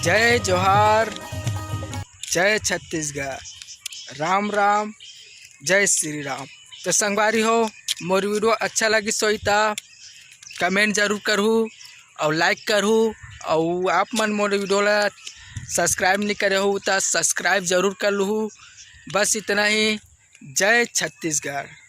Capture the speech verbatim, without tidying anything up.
जय जोहार, जय छत्तीसगढ़, राम राम, जय श्री राम। तो संगवारी हो, मोर वीडियो अच्छा लगिस होही त comment जरूर करहू और like करहू, और आप मन मोर वीडियो ला subscribe नहीं करे हो त subscribe जरूर कर लूहू। बस इतना ही। जय छत्तीसगढ़।